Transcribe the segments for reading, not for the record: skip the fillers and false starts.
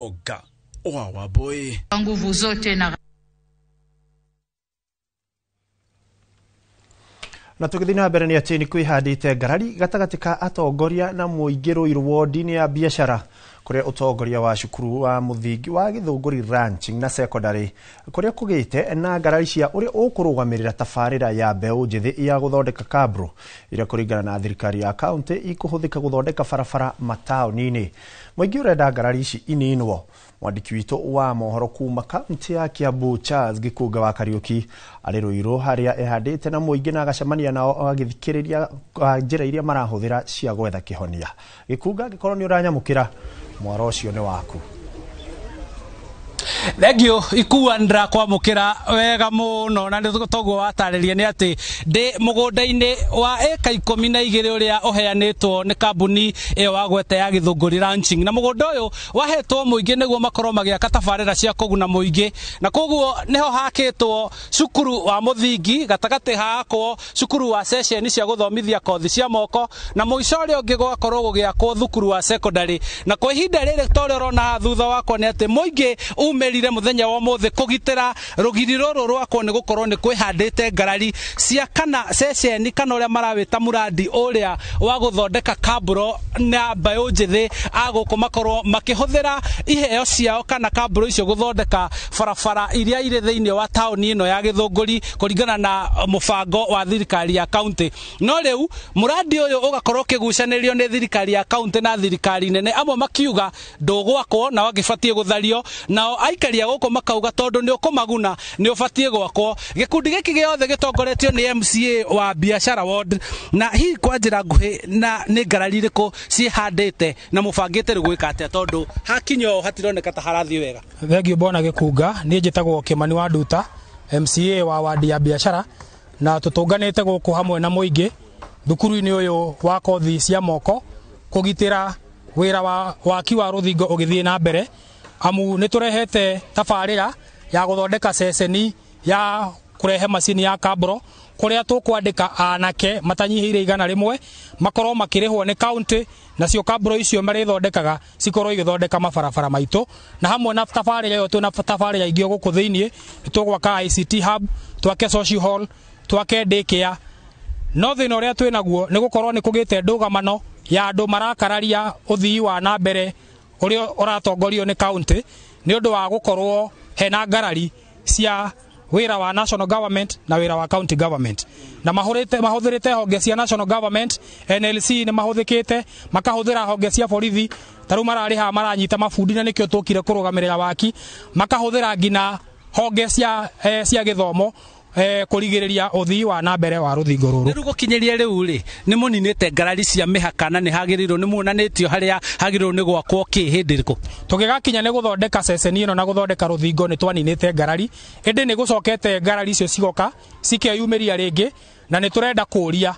Oga wa Wambui. Nguvu zote na Na tũgĩthiĩ na mbere nĩ atĩ nĩ kwĩhandĩte ngarari gatagatĩ ka atongoria na mũingĩ Ruiru wodi-inĩ ya biacara kũrĩa ũtongoria wa cukuru wa mũthingi wa Gĩthũngũri Ranching na Secondary kũrĩa kũgĩte na ngarari cia ũrĩa ũkũrũgamĩrĩra tabarĩra ya mbeũ njĩthĩ ya gũthondeka kabro iria kũringana na thirikari ya kaunti ikũhũthĩka gũthondeka barabara mataũni-inĩ. Mũingĩ ũrenda ngarari ici ininwo. Mwandĩki witũ wa mohoro kuma kaunti ya Kiambu Charles Gĩkũnga wa Kariũki arĩ Ruiru harĩa ehandĩte na mũingĩ na agacemania nao agĩthikĩrĩria njĩra iria marahũthĩra cia gwetha kĩhonia. Gĩkũnga, angĩkorwo nĩ ũranyamũkĩra, mwaro ũcio nĩ waku. Thengio ikua ndĩrakwamũkĩra wega mũno, na nĩ toguo watarĩria nĩ atĩ ndĩ mũgũnda-inĩ wa ĩka 12 ũrĩa ũheanĩtwo nĩ kambuni ĩyo wagweta ya Gĩthũngũri Ranching, na mũgũnda ũyũ wahetwo mũingĩ nĩguo makorwo magĩaka tabarĩra cia kũguna mũingĩ, na koguo nĩho hakĩtwo cukuru wa mũthingi, gatagatĩ hakwo cukuru wa ceceni cia gũthomithia kothi cia moko, na mũico ũrĩa ũngĩ gwakorwo gũgĩakwo thukuru wa secondary. Na kwa ihinda rĩrĩ ta ũrĩa ũrona haha thutha wakwa nĩ atĩ mũingĩ umĩrire mũthenya wa ũmũthĩ kũgitĩra rũgiri rũrũ rwakwo nĩ gũkorwo nĩ kwĩhandĩte ngarari cia kana ceceni kana ũrĩa marawĩta muradi ũrĩa wa gũthondeka kaburo na mbeũ njĩthĩ a gũkũ makorwo makĩhũthĩra iheo ciao kana kaburo icio gũthondeka barabara iria irĩ thĩinĩ wa taũni ĩno ya Gĩthũngũri kũringana na mũbango wa thirikari ya kaunti. No rĩu mũradi ũyũ ũgakorwo ũkĩgucanĩrio nĩ thirikari ya kaunti na thirikari nene, amwe makiuga ndũgwakwo na wagĩbatiĩ gũthario, nao aikari a gũkũ makauga tondũ nĩ ũkũmaguna nĩ ũbatiĩ gwakwo. Gĩkundi gĩkĩ gĩothe gĩtongoretio nĩ MCA wa Biashara Ward, na hihi kwa njĩra nguhĩ na nĩ ngarari irĩkũ ciĩhandĩte na mũbangĩte rĩu gwĩka atĩa, tondũ hakinya ũũ hatironeka ta harathiĩ wega? Thengio bwana Gĩkunga, niĩ njĩtagwo Kĩmani wa Nduta, MCA wa wadi ya biacara, na tũtũnganĩte gũkũ hamwe na mũingĩ thukuru-inĩ ũyũ wa kothi cia moko kũgitĩra wĩra wa waki wa rũthingo ũgĩthiĩ na mbere, amu nĩ tũrehete tabarĩra ya gũthondeka ceceni ya kũrehe macini ya kabro kũrĩa tũkwandĩka anake matanyihĩire 100 makorwo makĩrĩhwo nĩ kaunti, nacio kabro icio marĩthondekaga cikorwo igĩthondeka mabarabara maitũ. Na hamwe na tabarĩra ĩyo twĩna tabarĩra ingĩ gũkũ thĩiniĩ, nĩ tũgwaka ICT hub, twake social hall, twake daycare. No thĩna ũrĩa twĩnaguo nĩ gũkorwo nĩ kũgĩte ndũgamano ya andũ marakararia ũthii wa na mbere ũrĩa ũratongorio nĩ kaunti nĩ ũndũ wa gũkorwo hena ngarari cia wĩra wa national government na wĩra wa county government, na mahũthĩrĩte honge cia national government, NLC nĩ mahũthĩkĩte, makahũthĩra honge cia borithi, ta rĩu mararĩha maranyita mabundi na nĩkĩo tũkire kũrũgamĩrĩra waki, makahũthĩra nginya honge cia gĩthomo kũrigĩrĩria ũthii wa na mbere wa rũthingo rũrũ. Rĩu gũkinyĩria rĩu rĩ, nĩ mũninĩte ngarari cia mĩhaka na nĩ hagĩrĩirwo nĩ muonanĩtio harĩa hagĩrĩirwo nĩ gwakwo kĩ hĩndĩ ĩrĩkũ? Tũgĩgakinya nĩ gũthondeka ceceni ĩno na gũthondeka rũthingo nĩ twaninĩte ngarari, ĩndĩ nĩ gũcokete ngarari icio cigoka cikeyumĩria rĩngĩ, na nĩ tũrenda kũria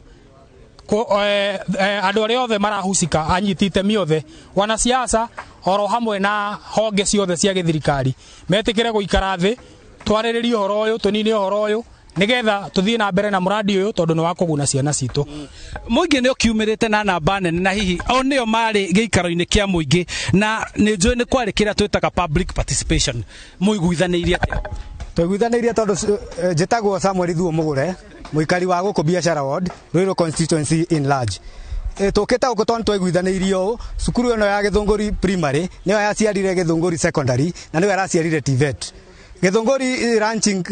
andũ arĩa othe marahusika, anyiti itemi othe, wanasiasa oro hamwe na honge ciothe cia gĩthirikari, metĩkĩre gũikara thĩ twarĩrĩrie ũhoro ũyũ, tũnine ũhoro ũyũ nĩgetha tũthiĩ na mbere na mũradi ũyũ tondũ nĩ wa kũguna ciana citũ. Mũingĩ nĩ ũkiumĩrĩte na namba nene, na hihi o nĩo marĩ gĩikaro-inĩ kĩa mũingĩ, na nĩ njũĩ nĩ kwarĩ kĩrĩa twĩtaga public participation, mũiguithanĩirie atĩa? Tũiguithanĩirie tondũ njĩtagwo Samuel Thuo Mũgũre, mũikari wa gũkũ Biashara Ward, Ruiru constituency in large. Tũkĩte gũkũ tondũ twaiguithanĩirie ũũ, cukuru ĩno ya Gĩthũngũri Primary nĩyo yaciarire Gĩthũngũri Secondary na nĩyo ĩraciarire TVET. Gĩthũngũri Ranching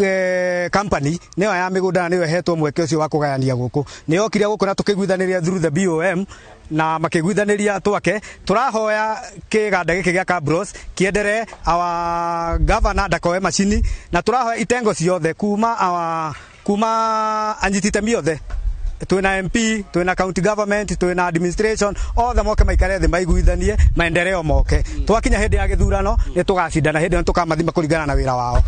Company nĩyo ya mĩgũnda na nĩyo ĩhetwo mweke ũcio wa kũgayania gũkũ. Nĩ yokire gũkũ na tũkĩiguithanĩria through the BOM na makĩiguithanĩria twake. Tũrahoya kĩganda gĩkĩ gĩa Cabros kĩenderee, our governor ndakoe macini, na tũrahoya itengo ciothe kuma anyiti itemi othe, twĩna MP, twĩna county government, twĩna administration, othe moke maikare thĩ maiguithanie maendeleo moke. Twakinya hĩndĩ ya gĩthurano nĩ tũgacindana, hĩndĩ ĩyo nĩ tũkamathima kũringana na wĩra wao.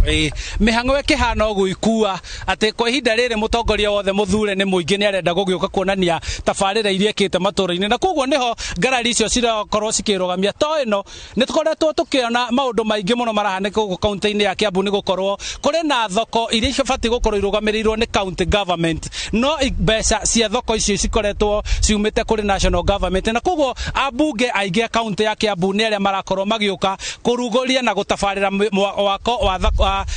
Mĩhang'o ĩkĩhana ũguo ikua atĩ kwa ihinda rĩrĩ mũtongoria wothe mũthure nĩ mũingĩ nĩ arenda gũgĩũka kuonania tabarĩra iria ĩkĩte matũũra-inĩ, na koguo nĩho ngarari icio cirakorwo cikĩrũgamia. To ĩno nĩ tũkoretwo tũkĩona maũndũ maingĩ mũno marahanĩka gũkũ kaunti-inĩ ya Kiambu, nĩ gũkorwo kũrĩ na thoko iria ibatiĩ gũkorwo irũgamĩrĩirwo nĩ county government, no mbeca mbeca cia thoko icio cikoretwo ciumĩte kũrĩ national government. Na koguo ambunge aingĩ a kaunti ya Kiambu nĩ arĩa marakorwo magĩũka kũrugũria na gũtabarĩra wako wa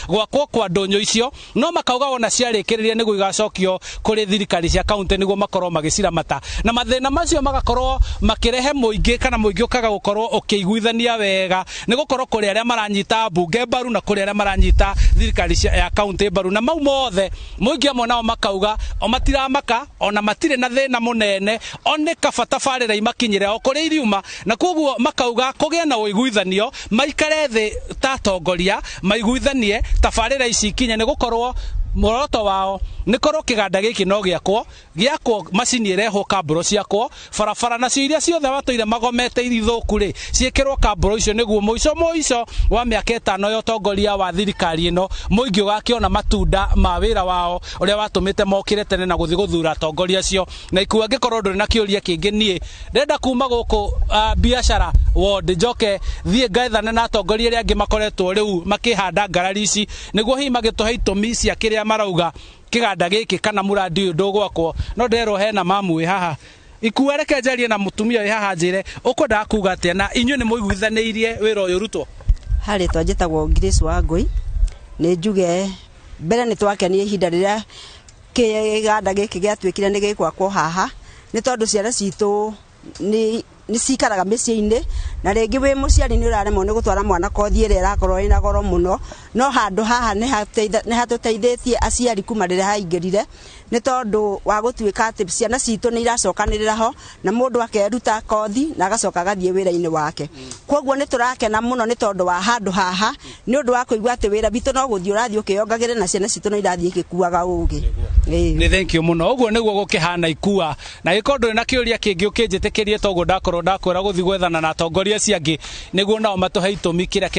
gwakwo kwa ndũnyũ icio, no makauga ona ciarĩkĩrĩria nĩguo igacokio kũrĩ thirikari cia kaunti nĩguo makorwo magĩciramata. Na mathĩna macio magakorwo makĩrehe mũingĩ kana mũingĩ ũkaga gũkorwo ũkĩiguithania wega, nĩ gũkorwo kũrĩ arĩa maranyita mbunge mbaru na kũrĩ arĩa maranyita thirikari ya kaunti mbaru. Na mau mothe mũingĩ amwe nao makauga o matiramaka ona matirĩ na thĩna mũnene, o nĩ kaba tabarĩra imakinyĩre o kũrĩa iriuma. Na koguo makauga kũgĩe na ũiguithanio, maikare thĩ ta atongoria maiguithanie tabarĩra ici ikinye, nĩ gũkorwo muoroto wao nĩ korwo kĩganda gĩkĩ no gĩakwo gĩakwo, macini ĩrehwo kambũro ciakwo, barabara nacio iria ciothe watũire magomete ithũku rĩ ciĩkĩrwo kambũro icio, nĩguo mũico mũico wa mĩaka 5 ya ũtongoria wa thirikari ĩno mũingĩ ũgakĩona matunda ma wĩra wao ũrĩa watũmĩte mokĩre tene na gũthiĩ gũthura atongoria acio. Na ikua angĩkorwo ndũrĩ na kĩũria kĩngĩ, niĩ ndĩrenda kuma gũkũ biacara ward njoke thiĩ ngaethane na atongoria arĩa angĩ makoretwo rĩu makĩhanda ngarari ici, nĩguo hihi magĩtũhe itũmi cia kĩrĩa marauga kĩganda gĩkĩ kana mũrandi ũyũ ndũgwakwo. No nderwo hena mamu wĩ haha ikua, reke njarie na mũtumia wĩ haha njĩre ũkwendaga kuga atĩa, na inyuĩ nĩ mũiguithanĩirie wĩra ũyũ ũrutwo. Harĩ twa njĩtagwo Grace Wangũi. Nĩ njuge mbere nĩ twakenia ihinda rĩrĩa kĩganda gĩkĩ gĩatuĩkire nĩ gĩgwakwo haha, nĩ tondũ ciana citũ nĩ cikaraga mĩciĩ-inĩ, na rĩngĩ wĩ mũciari nĩ ũraremwo nĩ gũtwara mwana kothi ĩrĩa ĩrakorwo ĩna goro mũno. No handũ haha nĩ hatũteithĩtie aciari kuma rĩrĩa haingĩrire, nĩ tondũ wa gũtuĩka atĩ ciana citũ nĩ iracokanĩrĩra ho na mũndũ akeruta kothi na agacoka agathiĩ wĩra-inĩ wake. Koguo nĩ tũrakena mũno nĩ tondũ wa handũ haha, nĩ ũndũ wa kũigua atĩ wĩra witũ no gũthiĩ ũrathiĩ ũkĩongagĩrĩra na ciana citũ no irathiĩ igĩkuaga ũgĩ. Nĩ thank you mũno. Ũguo nĩguo gũkĩhana ikua, na gĩkorwo ndũrĩ na kĩũria kĩngĩ ũkĩnjĩtĩkĩrie, toguo ndakorwo ndakwĩra gũthiĩ gwethana na atongoria acio angĩ nĩguo nao matũhe itũmi kĩrĩa